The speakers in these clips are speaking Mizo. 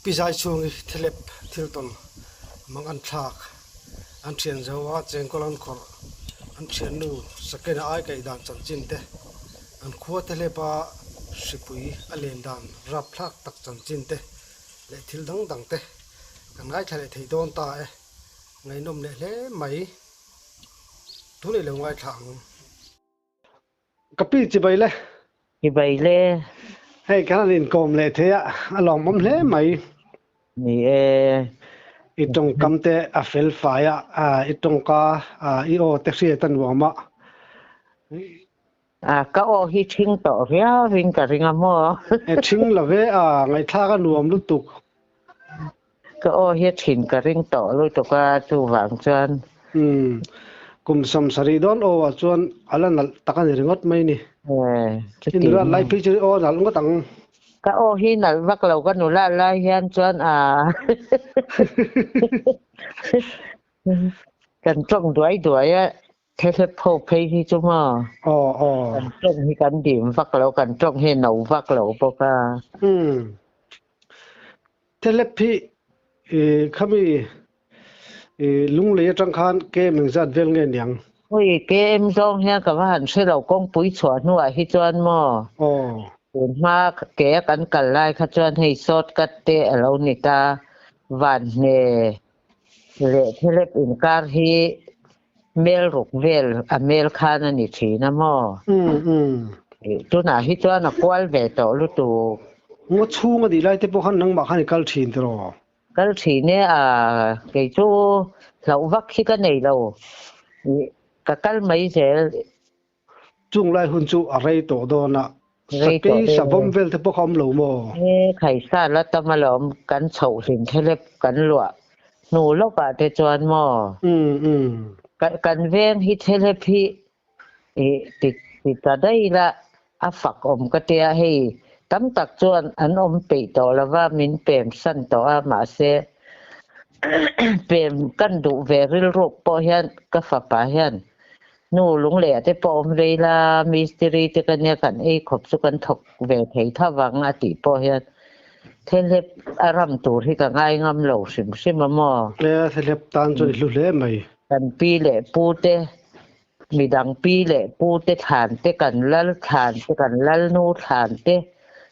Pi Zai chhungi thelep thil tawn mang an thlak, an thian zo a chengkawl an khawrh, an thiannu Sakena ai kaih dan chanchin te, an khua thelepa hripui a len dan rapthlak tak chanchin te leh thil dang dang te kan ngaithla leh thei dawn ta e, ngaihnawm leh hle mai. Tunei lo ngaithla ang. Ka pi chibai le. Chibai le. Hei kan han inkawm leh thei a, a lawmawm hle mai. Ni e. I tawngkam te a fel fai a, i tawngka i aw te hriat a nuam a. A ka aw hi ṭhing tawh viauin ka ring a maw? E ṭhing lo ve a, ngaihthlak a nuam lutuk. Ka aw hi a ṭhin ka ring tawh lutuk a, chuvang chuan. Umm, kum 70 dawn aw ah chuan a la nalh tak a ni ringawt mai ni. Eh, chuti. I nula lai phei chu i aw a nalh ngawt ang. Ka aw hi nalh vak lo ka nula lai hian chuan a kan tawng duai duai a. Thlep ho phei hi chu maw? Aw aw. Kan tawng hi kan dim vak lo, kan tawng hi no vak lo bawk a. Umm. Thlep hi i khami i lunglei atang khan KM engzat vel nge niang? Ui, KM zawng hian ka va han hre lo, kawngpui chhuah hnuah hi chuan maw? Aw. Tun hma ke a kan kal lai kha chuan hei shortcut te a lo ni ta, Vanhne leh Thlep inkar hi Mel ruk vel a mel khan a ni thin a maw? Tunah hi chuan a kual ve tawh lutuk. Ngaw chhung a nih lai te pawh khan nangmah khan i kal thin tiraw? Kal thin e a, kei chu hlauh vak hi ka nei lo. Ka kal mai zel. Chung lai hun chu a rei tawh dawn a, sakei savawm vel te pawh kha awm lo maw? E, khaisa la tam alawm, kan chhoh hlim thelep kan luah hnu lawkah te chuan maw? Kan veng hi thelep hi ti ta daih la, a fak awm ka tia hei tam tak chuan an awm peih tawh lova min pem san tawh a, mahse pem kan duh ve rilruk pawh hian ka fapa hian Nu lungleh te pawh awm rei la, mistiri te ka nia kan ei khawp chu kan thawk ve thei tha vang a tih pawh hian thelep a ram tur hi ka ngai ngam lo hrim hrim a maw? E, thelep tan chuan i hlu hle mai. Kan pi leh pu te, midang pi leh pu te thlan te, kan lal thlan te, kan lalnu thlan te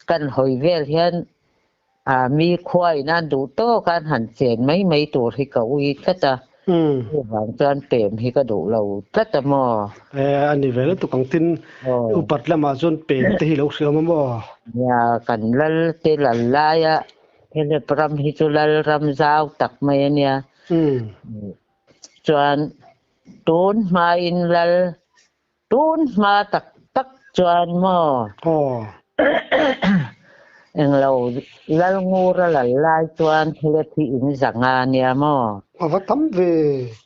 kan hawi vel hian A mi khuain an duh tawk a an han chen mai mai tur hi ka ui tlat a, chuvang chuan pem hi ka duh lo tlat a maw? E, a ni ve lutuk ang tin upat lamah chuan pem te hi lo hriam a maw? Nia, kan lal te lal laia helep ram hi chu lal ram zau tak mai a nia. Chuan tun hmain lal Tun hma tak tak chuan maw? Aw. Englo Lalngura lal lai chuan thilep hi in zanga a nia maw? A va tam ve.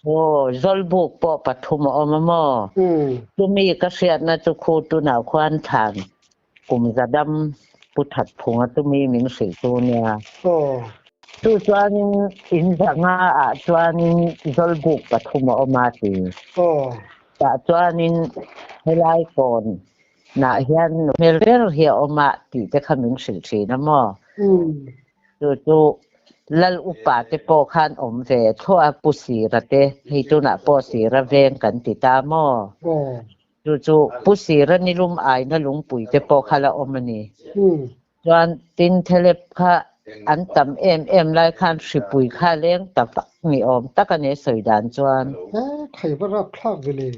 Aw, Zawlbuk pawh pathum a awm a maw? Chumi ka hriatna chu khu tunah khuan thlan kum zadam pu that phunga chumi min hrilh tu nia. Aw. Chu chuanin in zanga ah chuanin Zawlbuk pathum a awm a ti. Aw. Tah chuanin helai kawn nah hian hmel ber hi a awm a tih te kha min hrilh thin a maw? Chu chu Lal upa te pawh khan awm ve thluah a Pu Sira te, hei tunah pawh Sira veng kan ti ta maw? Aw. Chu chu Pu Sira nilum aina lungpui te pawh kha la awm a ni. Chuan tin thelep kha an tam em em lai khan hripui kha leng ta vak ni awm tak a ni sawi dan chuan. He thei va rap thlak ve le.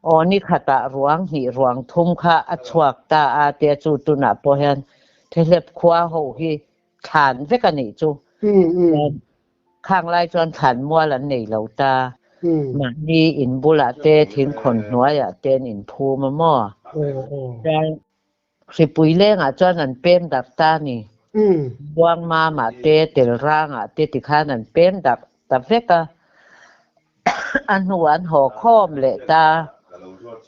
Aw ni khatah ruang hnih ruang thum kha a chhuak ta a tia chu tunah pawh hian thelep khua ho hi thlan vek a nih chu. Khang lai chuan thlan mual an nei lo ta. Mahni in bulah te thingkhawn hnuaiah te an inphum a maw? Chuan hripui lengah chuan an pem darh ta a ni. Buangmamah te, Telrangah te tikhan an pem darh ta vek a. A hnuah an haw khawm leh ta.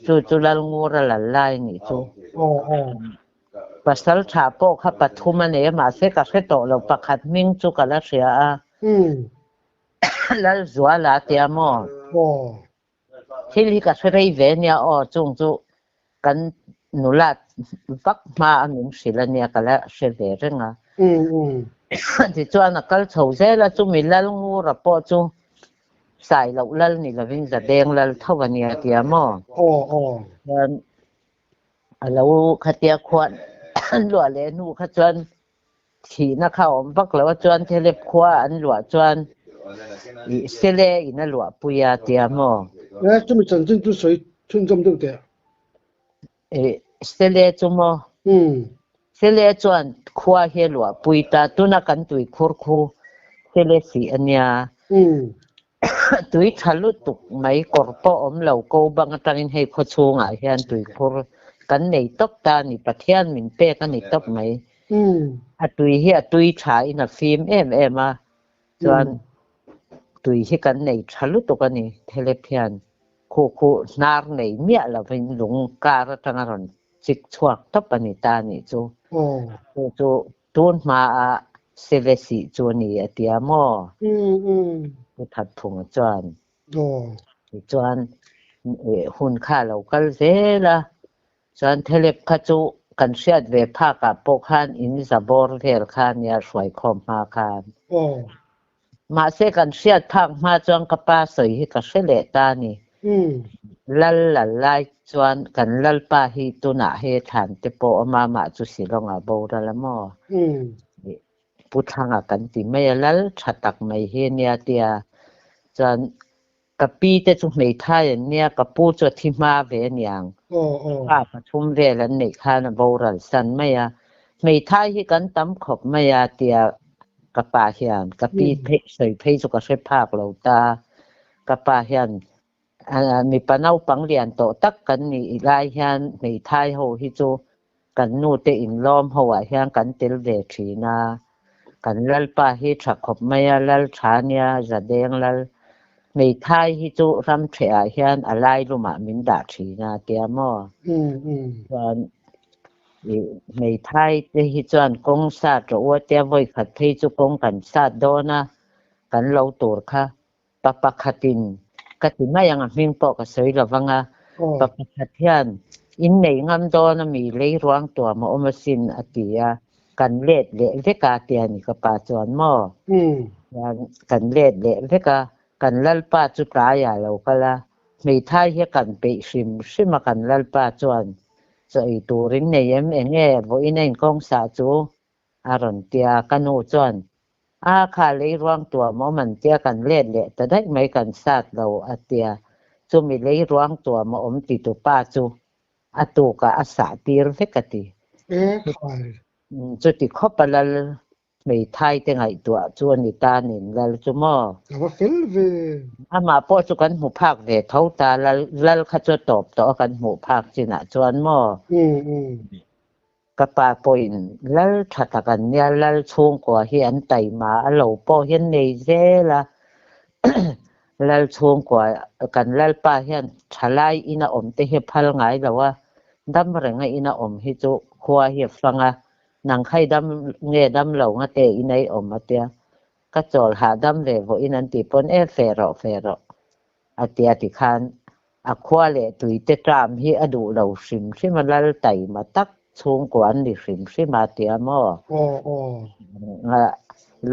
Chu chu Lalngura lal lai a nih chu. Pasal tha pawh kha pathum a nei a, mahse ka hre tawh lo, pakhat hming chu ka la hria a. Lalzuala a tia maw? Thil hi ka hre rei ve nia aw, chung chu kan nula vak hma a min hrilh a nia, ka la hre ve reng a. Tichuan a kal chho zel a, chumi lal ngura pawh chu sai loh lal ni lovin zadeng lal tho a nia tia maw? Aw aw. Chuan a lo khatia khuan an luah leh hnu kha chuan thihna kha a awm vak lo a, chuan Thelep khua an luah chuan ih Sele in a luah pui a tia maw? E, chumi chanchin chu sawi chhunzawm deuh teh. Ih Sele chu maw? Sele chuan khua hi a luah pui ta, tuna kan tuikhur khu Sele sih a nia. Tui tha lutuk mai kawr pawh awm lo ko bang atangin hei khaw chhungah hian tuikhur kan nei tawp ta a ni, Pathian min pek a ni tawp mai. A tui hi a tui tha in a fim em em a, chuan tui hi kan nei tha lutuk a ni Thelep hian khuh khuh hnar nei miah lovin lung kar atanga rawn chik chhuak tawp a ni ta a nih chu. Chu chu Tun hmaah seve sih chu a ni a tia maw? Pu Thatphunga chuan. Tichuan hun kha a lo kal zel a, chuan Thelep kha chu kan hriat ve phakah pawh khan in za bawr vel kha a nia hruaikhawm hma khan. Mahse kan hriat phak hma chuan ka pa sawi hi ka hre leh ta a ni. Lal lal lai chuan kan Lalpa hi tunah he thlan te pawh awm a, mah chu Shillong-ah boral a maw? Pu Thlanga kan ti mai a, Lal tha tak mai hi a nia tia. Chuan ka pi te chu hmeithai an nia, ka pu chu a thi hma ve a niang. Pa pathum vel an neih khan a boral san mai a. Hmeithai hi kan tam khawp mai a tia ka pa hian ka pi phei sawi phei chu ka hre phak lo ta. Ka pa hian mipa naupang lian tawh tak kan nih lai hian hmeithai ho hi chu kan nu te inlawm ho ah hian kan tel ve thin a. Kan Lalpa hi tha khawp mai a, Lal tha nia, Zadeng Lal. Hmeithai hi chu ram theh ah hian a lai lumah min dah thin a tia maw? Chuan hmeithai te hi chuan kawng sat rawh u a tia, vawi khat phei chu kawng kan sat dawn a, kan lo tur kha Pa pakhatin ka ti mai ang a hming pawh ka sawi lo vang a, pa pakhat hian innei ngam dawn a mi lei ruang tuam a awm asin a ti a, kan let leh vek a tia ni ka pa chuan maw? Chuan kan let leh vek a, kan Lalpa chu tlaiah a lo kal a, hmeithai hi a kan peih hrim hrim a kan Lalpa chuan chaw ei tur in nei em enge vawiin a inkawngsah chu A rawn ti a, ka nu chuan, A kha lei ruang tuam awm an tia kan let leh ta daih mai kan sat lo a tia, chumi lei ruang tuam a awm ti tu pa chu a tukah a sah tir vek a ti. E khai. Chuti khawp a lal hmeithai te ngaihtuah chu a ni ta nin lal chu maw? A va fel ve. Amah pawh chu kan hmu phak ve tho ta, lal lal kha chu a tawp tawh a kan hmuh phak chinah chuan maw? Ka pa pawhin lal tha tak an nia, lal chhungkua hi an taima a lo pawh hian nei zel a, lal chhungkua kan lalpa hian thalai ina awm te hi a phal ngai lo a, dam renga ina awm hi chu khua hi a fang a, nang khai dam nge dam lo nga te ina i awm a tia, ka chawl hahdam ve vawiin an tih pawn e fe rawh fe rawh a tia tikhan A khua leh tuite ṭam hi a duh lo hrim hrim a, lal taima tak chhungkua an ni hrim hrim a tia maw? Aw aw.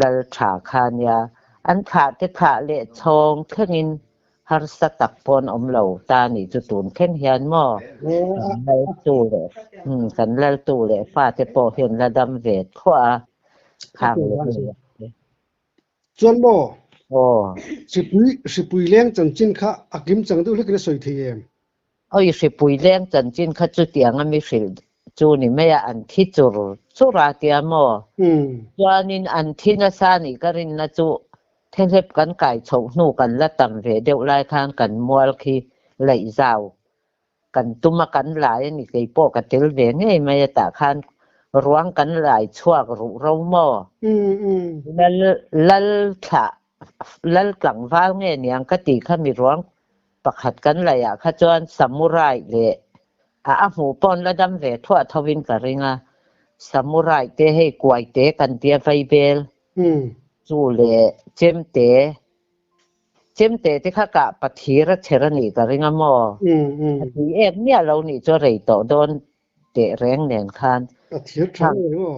Lal ṭha kha nia. An thlah te thlah leh chhawng thlengin harsa tak pawh an awm lo ta nih chu tun thleng hian maw? Kan laltu leh kan laltu leh fate pawh hian la dam ve thluah a, khang leh. Chuan maw? Aw. Hripui, hripui leng chanchin kha a kim chang deuh hlekin a sawi thei em? Awi, hripui leng chanchin kha chutiang a mi hrilh chu ni mai a, an thi chur chur a tia maw? Chuanin an thi nasa nih ka rinna chu thehlep kan kai chhoh hnu kan la tam ve deuh lai khan kan mual khi laih zau kan tum a kan lai a ni kei pawh ka tel ve ngei mai a tah khan ruang kan lai chhuak ruh ro maw lal lal thlah lal tlangval nge niang ka tih kha mi ruang pakhat kan laih ah kha chuan samurai leh a a hmuh pawn la dam ve thuah tho in ka ring a samurai te hei kuai te kan tia vaibel chu leh chemte Chemte te kha kah pathir a chher a nih ka ring a maw? A tui em miah lo nih chu a rei tawh dawn teh reng nen khan. A thir tha ngei maw?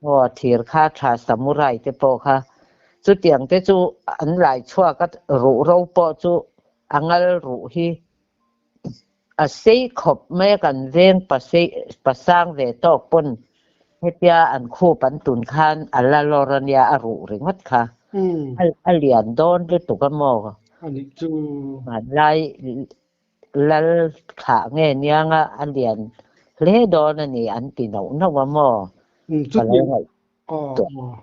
Aw thir kha tha samurai te pawh kha chutiang te chu an lai chhuak a ruh ro pawh chu a ngal ruh hi a sei khawp mai a kan veng pasei pasang ve tawk pawn hetia an khup an tun khan a la lawr a nia a ruh ringawt kha a lian dawn lutuk a maw hmanlai Lal thlah nge nianga a lian hle dawn a ni an ti nauh nauh a maw? Ka lo ngaihtuah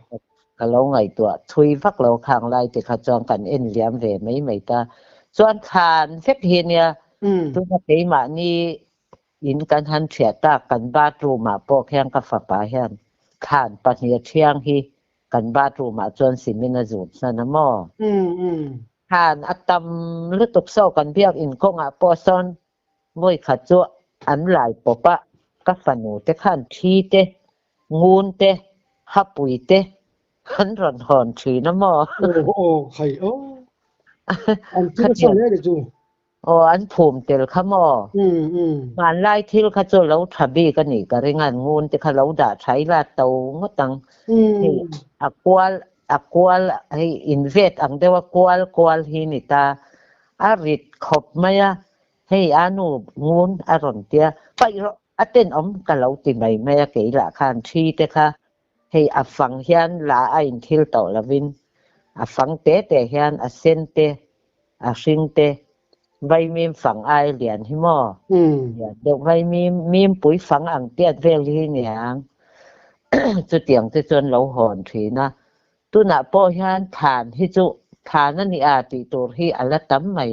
ka lo ngaihtuah thui vak lo khang lai te kha chuan kan en liam ve mai mai ta. Chuan thlan vek hi nia tuna keimahni in kan han thiah tak kan bathroom ah pawh khian ka fapa hian thlan pahnih a thiang hi kan bathroom ah chuan cement a zut hnan a maw? Khan a tam lutuk saw kan biakinn kawngah pawh sawn vawi khat chu an lai pawp a, ka fanu te khan thi te, ngun te, hapui te an rawn hawn thin a maw? Aw aw khai aw. An thil a sawn hle ni chu. Aw an phum tel kha maw? Hmanlai thil kha chu lo tha bik a nih ka ring a, ngun te kha lo dah tha ila to ngawt ang. Hei a kual a kual hei invet ang deuh a kual kual hi ni ta. A rit khawp mai a, hei a nu ngun a rawn tia, paih rawh a tenawm ka lo ti mai mai a kei lah khan thi te kha hei a fang hian la a inthil tawh lovin a fang te te hian a sen te a hring te vaimim fang ai lian hi maw lian deuh vaimim mimpui fang ang tiat vel hi niang chutiang te chuan lo hawn thin a tunah pawh hian thlan hi chu thlan a ni a tih tur hi a la tam mai.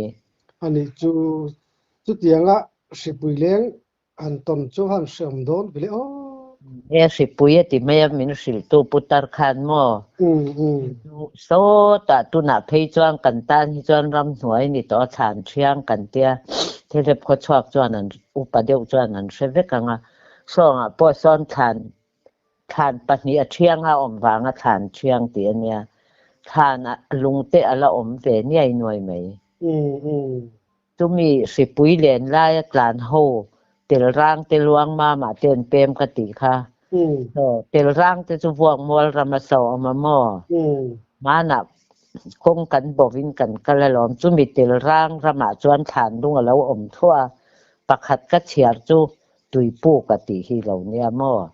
Ani chu chutianga hripui leng Han tawn chu han hreawm dawn vile aw. He hripui a ti mai a min hrilhtu putar khan maw? Sawtah tunah phei chuan kan tan hi chuan ramhnuai ni tawh a thlan thiang kan tia thelep khawchhuak chuan an upa deuh chuan an hre vek ang a. Sawngah pawh sawn thlan thlan pahnih a thiang a awm vanga thlan thiang tih a nia. Thlan ah lungte a la awm ve niai nuai mai. Chumi hripui len laia tlan ho Telrang te luang mama te an pem ka tih kha. Aw, Telrang te chu Vuakmual rama so awm a maw? Hmanah kawng kan bawhin kan kal alawm. Chumi Telrang ramah chuan thlan lung a lo awm thluah a, pakhat ka chhiar chu Tuipu ka tih hi lo nia maw?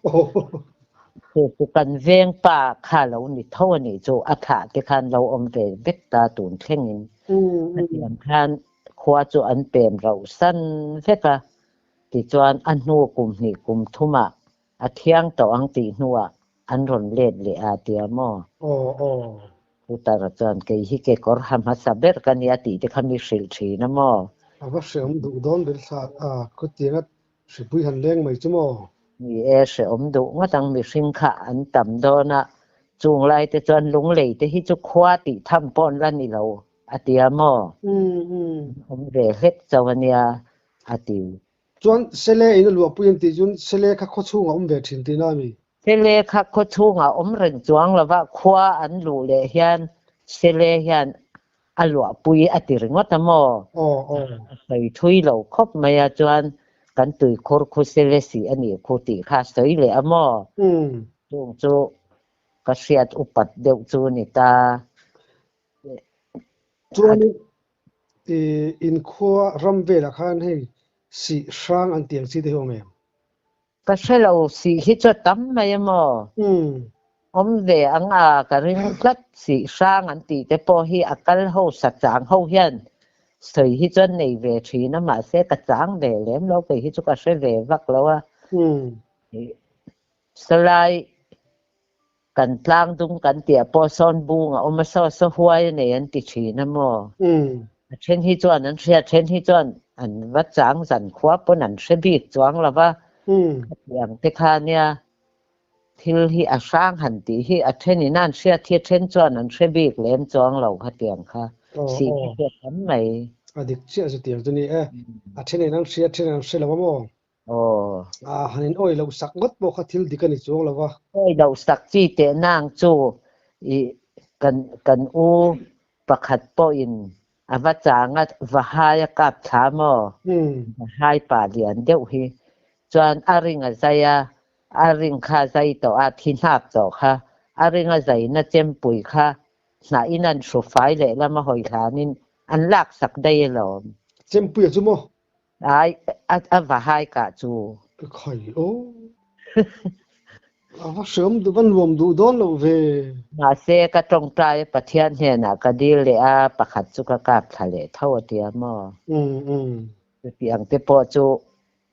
Chu chu kan veng pa kha lo ni tho a nih chu a thlah te khan lo awm ve vek ta tun thlengin. Hetiang khan khua chu an pem rauh san vek a, tichuan a hnu kum hnih kum thumah a thiang tawh ang tih hnuah an rawn let leh a tia maw? Putara chuan kei hi kekawr ha hmasa ber ka nia tih te kha mi hrilh thin a maw? A va hreawm duh dawn ber thla a, khutianga hripui han leng mai chu maw? Ni e, hreawm duh ngawt ang mihring kha an tam dawn a, chung lai te chuan lunglei te hi chu khua tih tham pawh an la ni lo a ti a maw? Awm ve hlek chauh a nia a ti. Chuan Sele in a luahpui an tih chuan Sele kha khaw chhungah awm ve thin tihna a mi? Sele kha khaw chhungah awm reng chuang lova khua an luh leh hian Sele hian a luahpui a ti ringawt a maw? Aw aw. A sawi thui lo khawp mai a chuan kan tuikhur khu Sele sih a nih khu tih kha a sawi leh a maw? Chung chu ka hriat upat deuh chu ni ta. Chuanin I inkhua ram velah khan hei sih hrang an tih ang chi te hi awm em? Ka hre lo, sih hi chu a tam mai a maw? Awm ve ang a, ka ring tlat sih hrang an tih te pawh hi a kal ho sa chang ho hian sawi hi chuan nei ve thin a, mahse ka chang ve lem lo, kei hi chu ka hre ve vak lo a. Salai Kan tlang dung kan tih ah pawh sawn bung a awm a, saw saw huai a nei an ti thin a maw? A then hi chuan an hria, a then hi chuan an va chang zan khua pawn an hre bik chuang lo va. Khatiang te kha nia thil hi a hrang han tih hi a then in an hriat hi a then chuan an hre bik lem chuang lo khatiang kha sih hi chu a tam mai. A dik chiah chutiang chu ni e. A then in an hria, a then in an hre lo a maw? Aw. A han in awi loh sak ngawt pawh kha thil dik a ni chuang lo va. Awi loh sak chi teh nang chu i kan kan u pakhat pawhin a va chang a, va hai a kap thla maw? Va hai pa lian deuh hi. Chuan a ring a zai a. A ring kha zai tawh a, thi hnap tawh kha. A ringa zaina chempui kha hnahin an hru fai lehlam a hawi hlanin an laksak daih alawm. Chempuia chu maw? Ai, a va hai kah chu. Ka khai aw. A va hreawm duh, va nuam duh dawn lo ve. Mahse, ka tawngtai a Pathian hnenah ka dil leh a, pakhat chu ka kap thla leh tho a tia maw? Chuti ang te pawh chu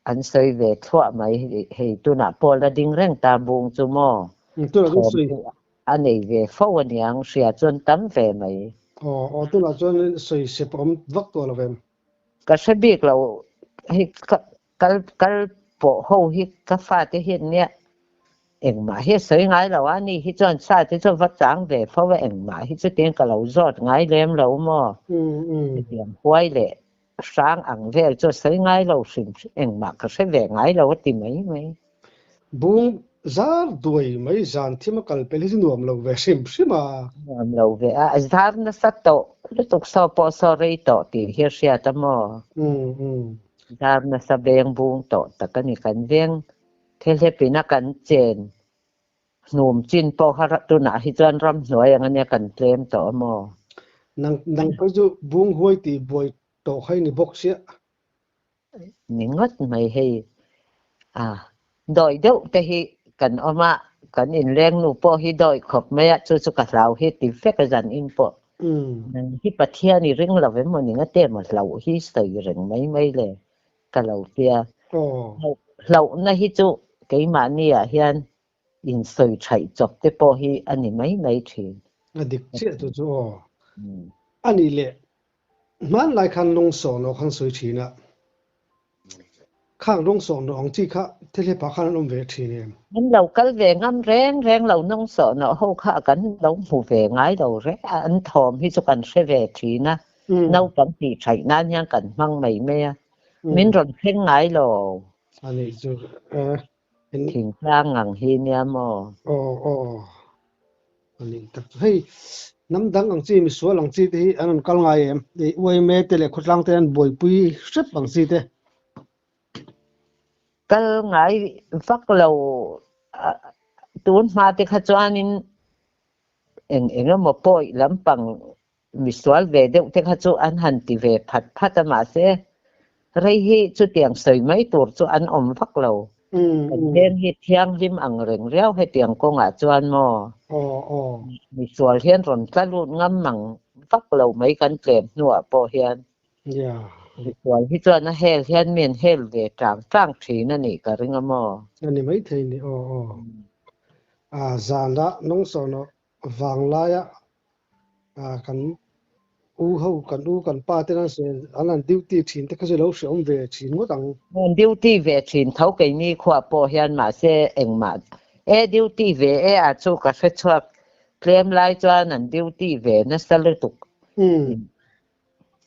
an sawi ve thluah mai. Hei tunah pawh la ding reng ta bung chu maw? Tunah chuan Thawm sawi. chu a nei ve fo aniang, hria chuan tam ve mai. Aw, aw, tunah chuan sawi sep a awm vak tawh lo em? Ka hre bik lo, hei ka kal kal pawh ho hi ka fate hian nia engmah hi a sawi ngai lo a, ni hi chuan sa te chu va chang ve fo a, engmah hi chutiang ka lo zawt ngai lem lo maw? Chutiang huai leh hrang ang vel chu a sawi ngai lo hrim hrim, engmah ka hre ve ngai lo a ti mai mai. Bung zar duai mai zan thim a kal pel hi chu nuam lo ve hrim hrim a. Nuam lo ve a, a zar nasa tawh lutuk saw pawh saw rei tawh tih hi a hriat a maw? Zar nasa veng bung tawh tak a ni kan veng thilhepin a kan chen hnum chin pawh kha tunah hi chuan ramhnuai ang ania kan tlem tawh a maw? Nang nang phei chu bung huai tih buai tawh kha i ni bawk sia. Ni ngawt mai hei. A, dawi deuh te hi kan awm a, kan inleng nu pawh hi dawi khawp mai a, chu chu ka hlau hi ti vek a zan in pawh. Nang hi Pathian i ring lo em maw ni nga te maw hlauh hi sawi reng mai mai le ka lo tia. Hlauhna hi chu keimahni ah hian insawi thaih chawp te pawh hi a ni mai mai thin. A dik chiah chu chu aw. A nih leh Hmanlai khan lawngsawh nawh khan sawi thin a, khang lawngsawh nawh ang chi kha thilhepah khan an awm ve thin em? An lo kal ve ngam reng reng lo lawngsawh nawh ho kha kan lo hmu ve ngai lo reng a, an thawm hi chu kan hre ve thin a, naupang tih thaih nan hian kan hmang mai mai a, min rawn thleng ngai lo. A nih chu e. Thingtlang ang hi nia maw? Aw aw. A nih tak chu. Hei hnam dang ang chi misual ang chi te hi an rawn kal ngai em? Hei UIMA te leh khawtlang te an buaipui hrep ang chi te. Kal ngai vak lo tun hma te kha chuanin eng eng emaw pawi lampang misual ve deuh te kha chu an han ti ve phat phat a mahse rei hi chutiang sawi mai tur chu an awm vak lo. Kan veng hi thianghlim ang reng riau hetiang kawngah chuan maw misual hian rawn tla lut ngam ang vak lo mai kan tlem hnuah pawh hian. Misual hi chuan a hel hian mi an hel ve tang tang thin a nih ka ring a maw. A ni maithei ni aw aw. A zana nawngsawn aw Vanglaia kan u ho, kan u kan pa te an sawi an han duty thin te kha chu lo hreawm ve thin ngawt ang. An duty ve thin tho keini khuah pawh hian mahse engmah e duty ve e a chu ka hre chhuak tlem lai chuan an duty ve nasa lutuk.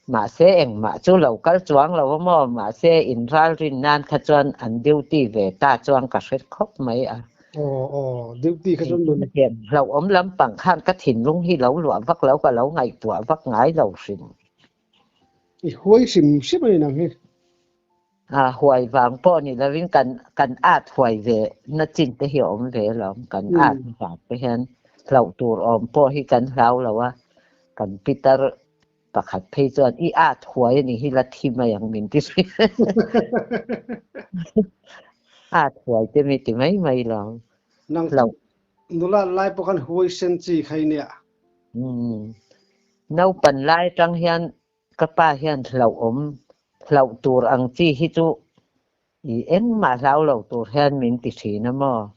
Mahse engmah chu lo kal chuang lo a maw? Mahse inralrin nan kha chuan an duty ve ta chuan ka hre khawp mai a. Aw aw, duty kha chuan nun. Hlauhawm lampang khan ka thinlung hi lo luah vak lo, ka lo ngaihtuah vak ngai lo hrim. I huai hrim hrim a ni nang hi. A huai vang pawh ni lovin kan kan at huai ve na chin te hi a awm ve alawm. Kan at vang te hian hlauh tur awm pawh hi kan hlau lo a, kan pitar pakhat phei chuan i at huai a nih hi la thi mai ang min ti thin. At huai te mi ti mai mai lo. Nang chu nula lai pawh khan huai sen chi kha i nia. Naupan lai atang hian Ka pa hian hlauhawm hlauh tur ang chi hi chu i engmah hlau lo tur hian min ti thin a maw?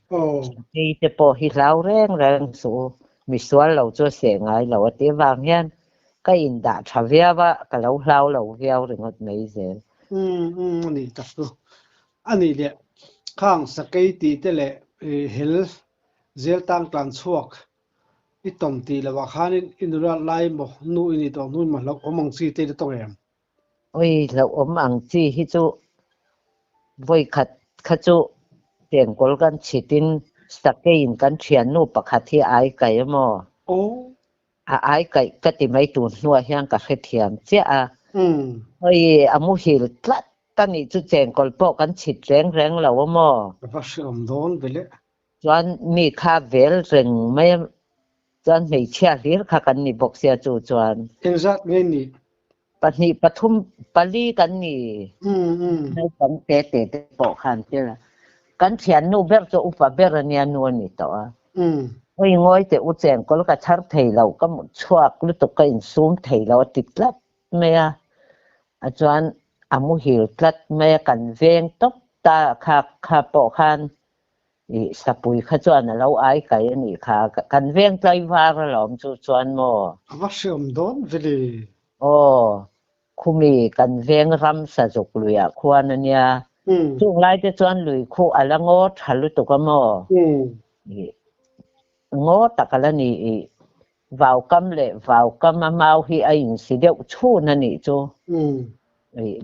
Sakei te pawh hi hlau reng reng suh u, misual lo chu a seh ngai lo a ti avang hian ka indah tha viau a, ka lo hlau lo viau ringawt mai zel. Umm umm a nih tak chu. A nih leh khang sakei tih te leh hel zel tang tlan chhuak I tawng tih loh ah khanin i nulat lai maw nu i nih tawh hnu in maw hlauhawm ang chi te i la tawng em? Oi, hlauhawm ang chi hi chu vawi khat kha chu chengkawl kan chhit in sakei in kan thiannu pakhat hi a ai kaih a maw? Aw. A ai kaih ka ti mai tur hnuah hian ka hrethiam chiah a. Oi, a muhil tlat. Ka nih chu chengkawl pawh kan chhit reng reng lo a maw? Ka va hreawm dawn ve le. Chuan mi kha vel reng mai a, chuan hmeichhia hlir kha kan ni bawk sia chu chuan. Engzat nge ni? Pahnih pathum pali kan ni. Naupang te te te pawh khan tel a. Kan thiannu ber chu upa ber a nia nu a ni tawh a. Hawi ngawi teh u chengkawl ka chhar thei lo, ka mut chhuak lutuk ka insum thei lo a ti tlat mai a. A chuan a muhil tlat mai a, kan veng tawp ta kha kha pawh khan I sapui kha chuan a lo ai kai a nih kha. Kan veng tlaivar alawm chu chuan maw? A va hreawm dawn veli. Aw, khumi kan veng ram sazuk luiah khuan a nia. Chung lai te chuan lui khu a la ngaw tha lutuk a maw? I ngaw tak a la ni i Vaukam leh vaukam a mau hi a insi deuh chhun a nih chu.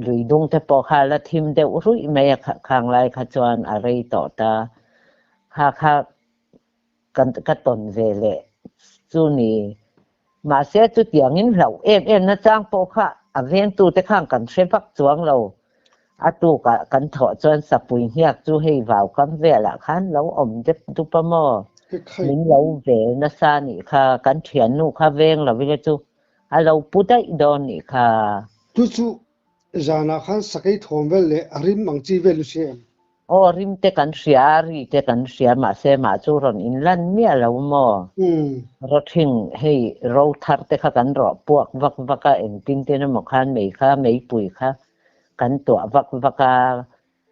Lui dung te pawh kha la thim deuh ruih mai a khang lai kha chuan a rei tawh ta. Kha kha kan ka tawn ve leh chu ni. Mahse chutiangin hlauh em em na chang pawh kha a vengtu te khan kan hre vak chuang lo. A tukah kan thawh chuan sapui hniak chu hei vaukam velah khan lo awm dep dup a maw? Min lo vel nasa nih kha, kan thiannu kha veng lo ila chu a lo pu daih dawn nih kha. Chu chu zanah khan sakei thawm vel leh a rim ang chi vel u si em? Aw rim te kan hria a, ri te kan hria mahse mah chu rawn inlan miah lo maw? Rawthing hei ro thar te kha kan rawh puak vak vak a, engtin tin emaw khan mei kha meipui kha kan tuah vak vak a,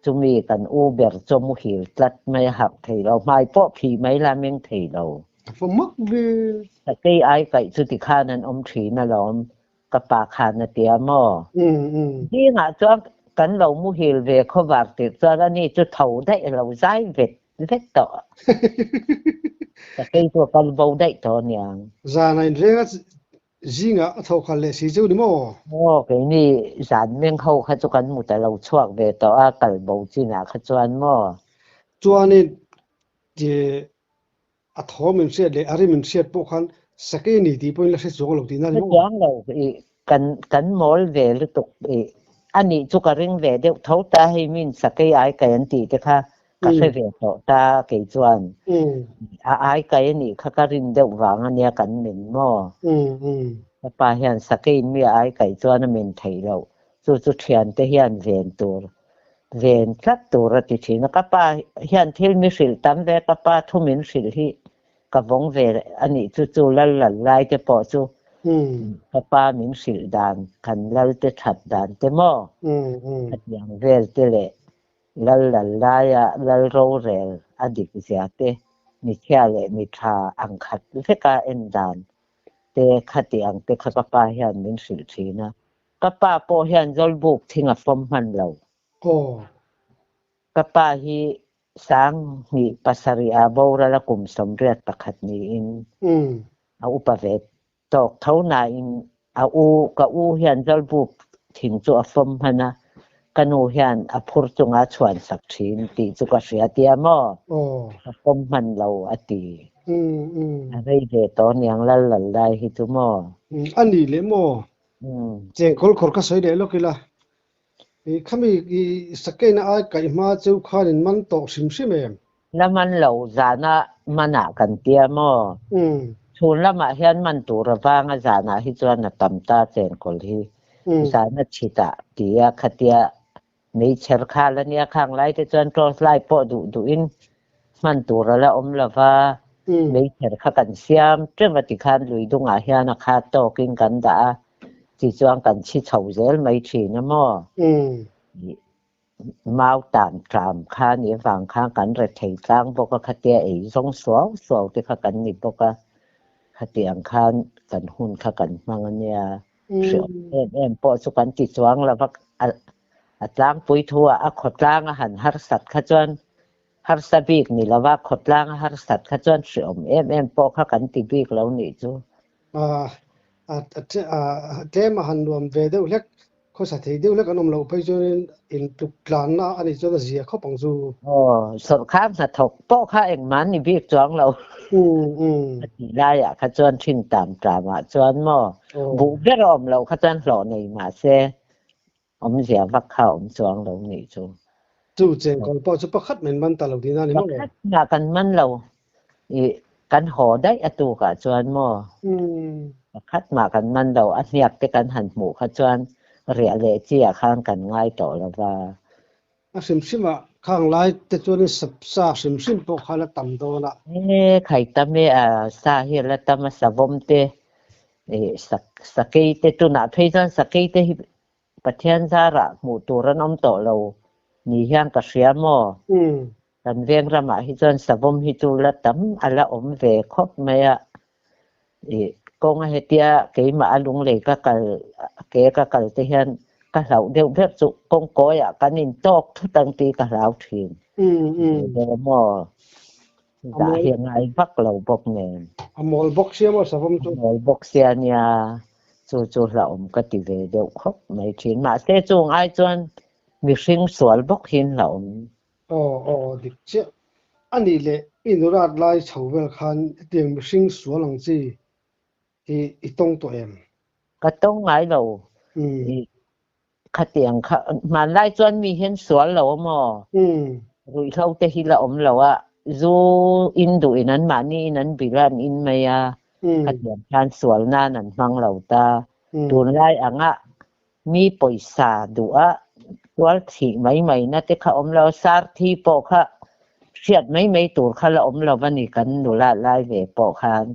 chumi kan u ber chu muhil tlat mai a harh thei lo, hmai pawh phih mai la meng thei lo. A va mak ve. Sakei ai kaih chu tikhan an awm thin alawm, ka pa khan a tia maw? Zingah chuan kan lo muhil ve khawvar tir chuan ani chu tho daih a lo zai vet vet tawh. Sakei chu a kal bo daih tawh aniang. Zan a inreng a Zingah a tho khalh leh si cheu ni maw? Aw, keini zan meng ho kha chu kan mut a lo chhuak ve tawh a, kal bo chinah kha chuan maw? Chuanin a thawm in hriat leh a rim in hriat pawh khan sakei a ni tih pawhin la hre chuang lo tihna ni maw? Hre chuang lo, i kan kan mawl ve lutuk i a nih chu ka ring ve deuh tho ta, hei min sakei ai kai an tih te kha ka hre ve tawh ta kei chuan a ai kai a nih kha ka rin deuh vang a nia kan men maw? Ka pa hian sakeiin mi a ai kai chuan a men theih loh, chu chu thiante hian ven tur ven tlat tur a ti thin a, ka pa hian thil mi hrilh tam ve ka pa thu min hrilh hi ka vawng ve a nih chu chu lal lal lai te pawh chu ka pa min hrilh dan kan lal te that dan te maw khatiang vel te leh Lal lal laia lal rorel a dik zia te, michhia leh mitha ang khat veka en dan te khati ang te kha ka pa hian min hrilh thin a. Ka pa pawh hian Zawlbuk thing a fawm hman lo. Ka pa hi Sanghnih pasarih ah boral a kum 81 niin a upa ve Tawk tho nain a u ka u hian Zawlbuk thing chu a fawm hman a, ka nu hian a phur chunga a chhuan sak thin tih chu ka hria tia maw? Ka fawm hman lo a ti. A rei ve tawh niang lal lal lai hi chu maw? A ni leh maw? Chengkawl khawr ka sawi leh lawk ila. Khami i sakeina ai kaih hma chu khanin man tawh hrim hrim em? La man lo zana manah kan tia maw? Chhun lamah hian man tur avanga zanah hi chuan a tam ta chenkawl hi. Zana chhitah tia khatia meichher khal a nia khang lai te chuan torch light pawh duh duhin hman tur a la awm lova, meichher kha kan siam teuh a tikhan lui dungah hian a khat tawkin kan dah a, tichuan kan chhi chho zel mai thin a maw? Mau tan tlam kha ni avang khan kan rethei tlang bawk a, khatia ei zawng suau suau te kha kan ni bawk a, khatiang khan kan hun kha kan hmang a nia. Hriawm em em pawh chu kan ti chuang lo va, a tlangpui thu ah a khawtlang a han harsat kha chuan harsa bik ni lova khawtlang a harsat kha chuan hriawm em em pawh kha kan ti bik lo nih chu. Tlem a han nuam ve deuh hlek, khawsa thei deuh hlek an awm loh phei chuanin intluk tlanna a nih chuan a zia khawp ang chu. Aw, sawrkar hnathawk pawh kha engmah an ni bik chuang lo. A tih laiah kha chuan ṭhin tam tlamah chuan maw buh ber a awm loh kha chuan hlawh nei mahse. Awmzia vak kha a awm chuang lo nih chu. Chu chengkawl pawh chu pakhat men man ta lo tihna a ni maw? Pakhat mah kan man lo. I kan haw daih a tukah chuan maw? Pakhat mah kan man lo. A hniak te kan han hmuh kha chuan riah leh chi ah khan kan ngai tawh lo va. A hrim hrim ah khang lai te chuanin sa hrim hrim pawh kha la tam dawn a. E khai tam e a sa hi a la tam a savawm te i sakei te tunah phei chuan sakei te hi Pathian zarah hmuh tur an awm tawh lo ni hian ka hria maw? Kan veng ramah hi chuan savawm hi chu la tam a la awm ve khawp mai a. I kawnga hetia keimah a lunglei ka kal ke ka kal te hian ka hlauh deuh ber chu kawngkawiah kan intawk thut ang tih ka hlau thin. Maw? Dah hi a ngai vak lo bawk nen. A mawl bawk sia maw savawm chu? A mawl bawk sia nia, chu chu hlauhawm ka ti ve deuh khawp mai thin. Mahse chung ai chuan mihring sual bawk hian hlauhawm. Aw aw dik chiah. A nih leh i nurat lai chho vel khan hetiang mihring sual ang chi hi i tawng tawh em? Ka tawng ngai lo. Khatiang kha hmanlai chuan mi hian sual lo a maw? Ruihhlo te hi la awm lo a, zu in duh in an mahni in an bil a an in mai a, khatiang khan sual nan an hmang lo ta. Tunlai anga mi pawisa duh a tual thih mai mai na te kha awm lo, sar thi pawh kha hriat mai mai tur kha la awm lo a ni kan nula lai ve pawh khan.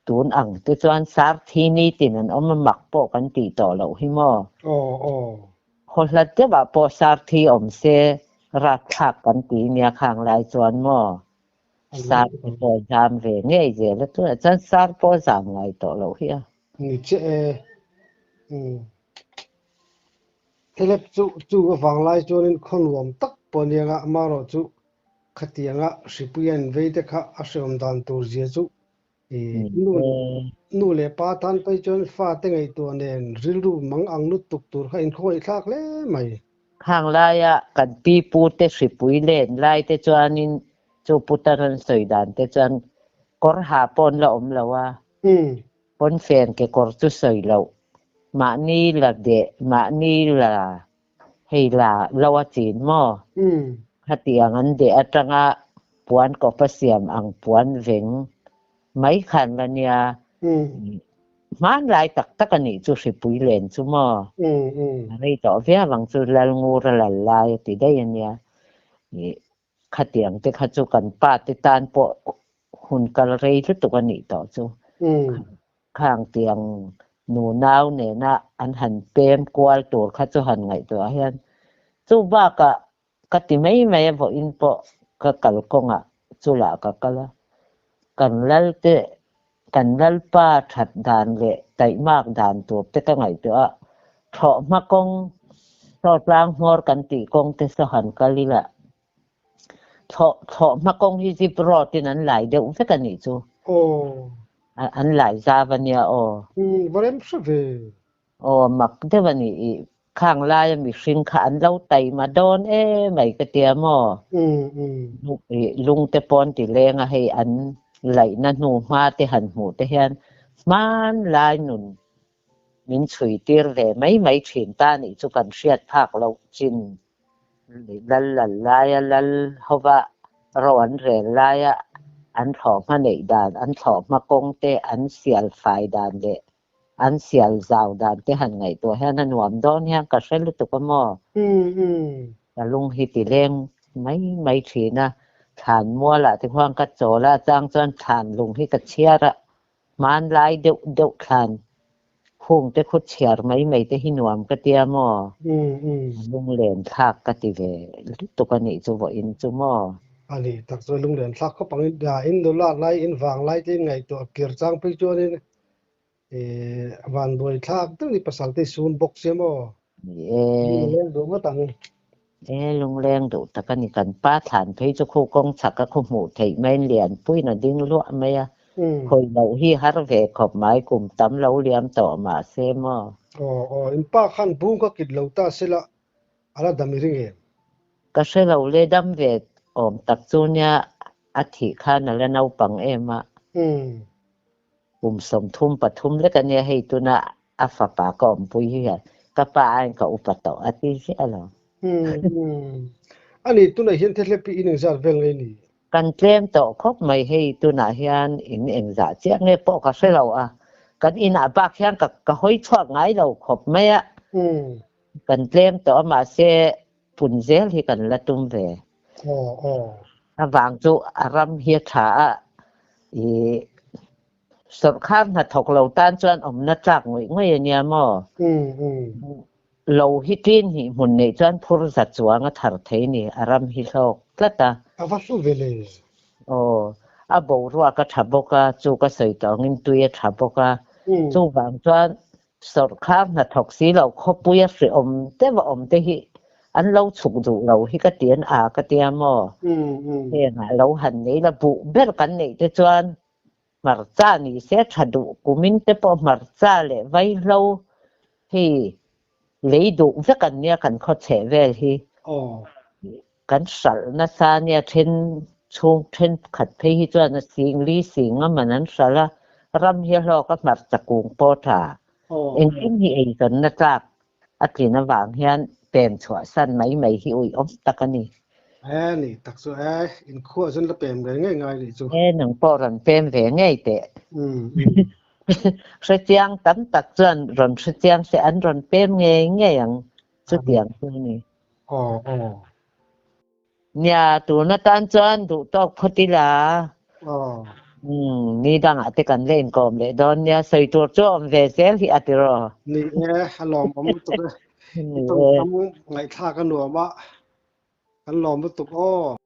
Tun ang te chuan sar thi nitin an awm a mak pawh kan tih tawh loh hi maw? Aw aw. Haw hlat deuh ah pawh sar thi awm se rapthlak kan ti nia khang lai chuan maw? Sar te pawh zam ve ngei zel a tunah chuan sar pawh a zam ngai tawh loh hi a. Ni chiah e. Umm. Thelep chu chu avang lai chuanin khaw nuam tak pawh nia nga amaherawhchu Khatianga hripui an vei te kha a hreawm dan tur zia chu i nu nu leh pa tan phei chuan fate ngaihtuah nen rilru mang ang lutuk tur kha inkhawih thlak hle mai. Khang laia kan pi pu te hripui len lai te chuanin chu putar an sawi dan te chuan kawr ha pawn la awm lo a, pawnfen kekawr chu sawi loh, mahni la deh, mahni la Hei la lo a chin maw? Khatiang an deh atanga puan kawp a siam ang puan veng mai khan la nia. Hmanlai tak tak a nih chu hripui len chu maw? A rei tawh viau ang chu Lalngur a lal lai a ti daih a nia. Khatiang te kha chu kan pa te tan pawh hun kal rei lutuk a nih tawh chu. Khang tiang nunau nena an han pem kual tur kha chu han ngaihtuah hian chu bakah ka ti mai mai a vawiin pawh ka kalkawngah chulah ka kal a. Kan lalte kan lalpa that dan leh taihmak dan tur te ka ngaihtuah a, thlawhhma kawng sawtlang hmawr kan tih kawng te saw han kal ila Thlawhhma kawng hi zip road in an lai deuh vek a nih chu. Aw. An lai zau a nia aw. Va rem hre ve. Aw mak deuh a nih i khang laia mihring kha an lo taima dawn emai ka tia maw? Lung te pawn ti leng a hei an laihna hnu hma te han hmuh te hian hmanlai nun min chhui tir ve mai mai thin ta nih chu kan hriat phak loh chin lal lal laia lal hova ro an rel laia an thlawhhma neih dan, an thlawhhma kawng te an sial fai dan leh an sial zau dan te han ngaihtuah hian a nuam dawn hian ka hre lutuk a maw? Ka lung hi ti leng mai mai thin a, thlan mualah te khuan ka chawl a, chang chuan thlan lung hi ka chhiar a, hmanlai deuh deuh thlan khung te khu chhiar mai mai te hi nuam ka tia maw? Lunglen thlak ka ti ve lutuk a nih chu vawiin chu maw? A ni tak chuan lunglen thlak khawp ang in nula lai in vang lai te in ngaihtuah kir chang phei chuanin Van buai thlak deuh ni pasal te sun bawk sia maw? Ni e. Lungleng duh ngawt ang. E lungleng duh tak a ni kan pa thlan phei chu khu kawng chhak a khu hmuh theih mai in lianpuiin a ding luah mai a. Khawi loh hi har ve khawp mai kum tam lo liam tawh mahse maw? Aw aw in pa khan bung ka kit lo ta sela a la dam i ring em? Ka hre lo le dam ve awm tak chu nia a thih khan a la naupang em a. Kum 33 lek a nia hei tuna a fapa ka awmpui hi hian. Ka pa aiin ka upa tawh a ti ziah lo. Ani tunah hian thehlep hi in engzat vel ngei ni? Kan tlem tawh khawp mai hei tunah hian in engzah chiah nge pawh ka hre lo a, kan inah bak hian ka ka hawi chhuak ngai lo khawp mai a. Kan tlem tawh a mahse pun zel hi kan la tum ve. A vang chu a ram hi a tha a, ih Sawrkhar hnathawk lo tan chuan awmna tlak ngawih ngawih a nia maw? Lo hi tlin hnih hmun neih chuan phur za chuang a thar thei ni, a ram hi hlawk tlat a. A va hlu ve le. Aw, a boruak a tha bawk a, chu ka sawi tawh angin tui a tha bawk a. Chuvang chuan sawrkhar hnathawk si lo khawpui a hrehawm deuh a awm te hi an lo chhuk duh lo hi ka ti an a ka tia maw? Hengah lo han nei la buh ber kan neih te chuan Hmarcha ni se tha duh kumin te pawh hmarcha leh vaihlo hi lei duh vek an nia kan khaw chheh vel hi. Kan hralh nasa nia then chhung thenkhat phei hi chuan a sing li sing a man an hralh a, ram hi a hlawk a hmarcha kung pawh tha. Engkim hi eizawnna tlak A tlin avang hian pem chhuah san mai mai hi uiawm tak a ni. E ni tak chu e, inkhuah chuan la pem ve ngei ngai nih chu. E nang pawh rawn pem ve ngei teh. Hrechiang tam tak chuan rawn hrechiang se an rawn pem ngei ngei ang chutiang chu a ni. Aw aw. Nia, tun atan chuan duh tawk phawt ila. Umm, ni dangah te kan la inkawm leh dawn nia, sawi tur chu a awm ve zel hi a ti rawh. Ni e, a lawmawm lutuk e. I tawngkam ngaihthlak a nuam a, kan lawm lutuk aw.